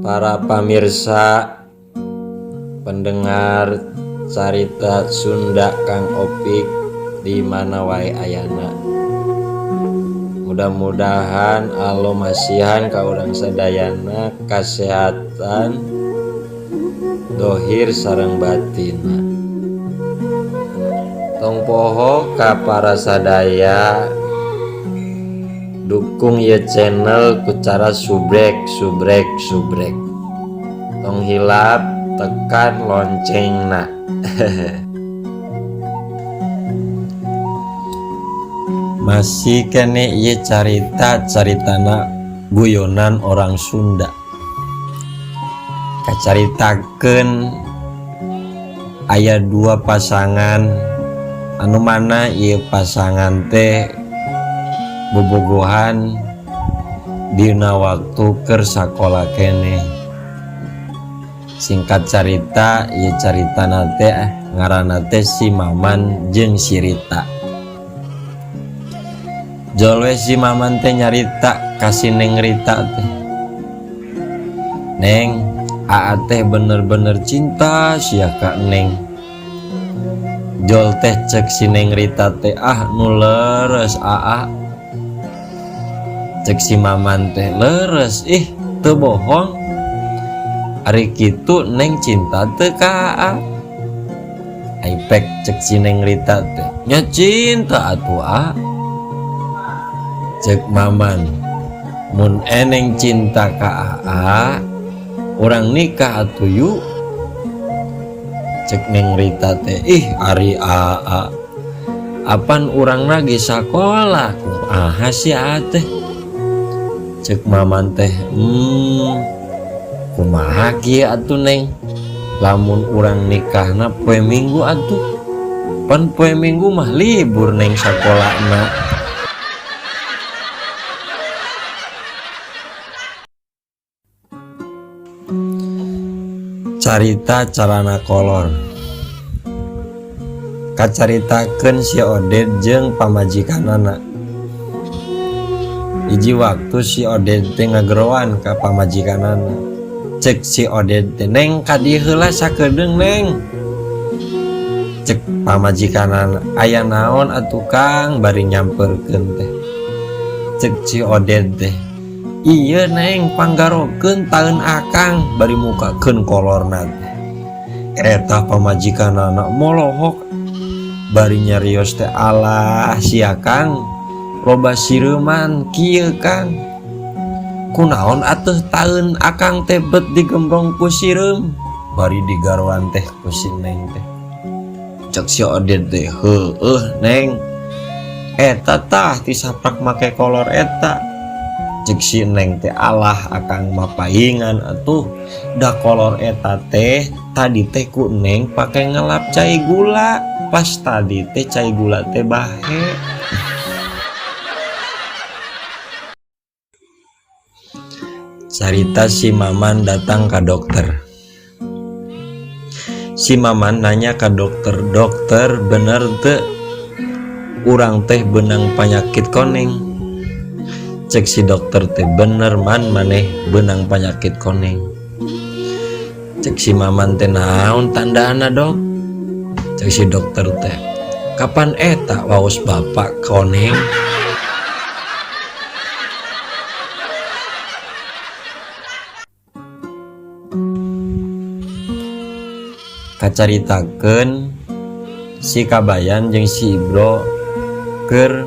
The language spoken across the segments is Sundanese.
Para pamirsa, pendengar Carita Sunda Kang Opik di mana wae ayana, mudah-mudahan Allah masihan ka urang sadayana kesehatan dohir sareng batina. Tong poho ka para sadaya, dukung ya channel ku cara subrek, subrek, subrek. Tong hilap tekan loncengna. Masih keneh ieu carita, caritana guyonan orang Sunda. Kacaritakeun aya dua pasangan, anu mana ieu pasangan teh bobogohan dina waktu keur sakola keneh. Singkat carita, ieu caritana teh ngaranna teh si Maman jeung si Rita. Jol we si Maman teh nyarita ka si Neng Rita teh, "Neng, Aa teh bener-bener cinta sia ka Neng." Jol teh cek si Neng Rita teh, "Ah, nu leres, Aa." Cek si Maman teh, "Leres, ih, teu bohong. Ari kitu Neng cinta teu ka Aa?" Ai pek cek si Neng Rita teh, "Nya cinta atuh, A." Cek Maman, "Mun eneng cinta ka Aa, urang nikah atuh yuk." Cek Neng Rita teh, "Ih, ari Aa, apan urang lagi sakola, kumaha si Aa teh?" Cek Maman teh, kumaha kieu atuh, Neng, lamun urang nikahna poe Minggu atuh, pan poe Minggu mah libur Neng sakolana." Carita carana kolor. Kacaritakeun si Oded jeung pamajikanana. Hiji waktu si Oded teh ngageroan ka pamajikanana. Cek si Oded teh, "Neng, ka dieu heula sakedeung, Neng." Cek pamajikanana, "Aya naon atuh, Kang?" Bari nyamperkeun teh. Cek si Oded teh, "Ieu, Neng, panggarokeun taeun akang," bari mukakeun kolorna teh. Eta pamajikanana molohok bari nyarios teh, "Alah, sia Kang, loba sireuman kieu, Kang. Kunaon atuh taeun akang teh bet digembrong ku sireum?" Bari digaroan teh ku si Neng teh. Cek si Oded teh, "Heueuh, Neng, eta tah tisaprak make kolor eta." Cek si Neng teh, "Alah, akang mah paingan atuh, da kolor eta teh tadi teh ku Neng pake ngelap cai gula, pas tadi teh cai gula teh bahe." Carita si Maman datang ke dokter. Si Maman nanya ke dokter, "Dokter, bener teu urang teh benang penyakit koneng?" Cek si dokter teh, "Bener, Man, maneh benang penyakit koneng." Cek si Maman teh, "Naon tandana, Dok?" Cek si dokter teh, "Kapan eta waos bapak koneng?" Kacaritakeun si Kabayan jeung si Ibro keur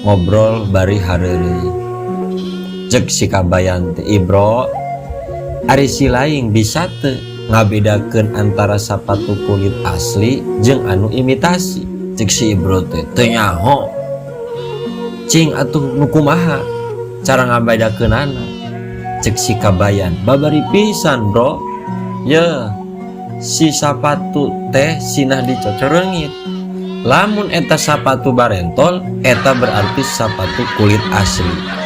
ngobrol bari hareureuy. Cek si Kabayan teh, "Ibro, ari si laing bisa teu ngabedakeun antara sapatu kulit asli jeung anu imitasi?" Cek si Ibro teh, "Teu nyaho." "Cing atuh, nu kumaha cara ngabedakeunana?" Cek si Kabayan, "Babari pisan, Bro. Ye, si sapatu teh sinah dicocorengit. Lamun eta sapatu barentol, eta berarti sapatu kulit asli."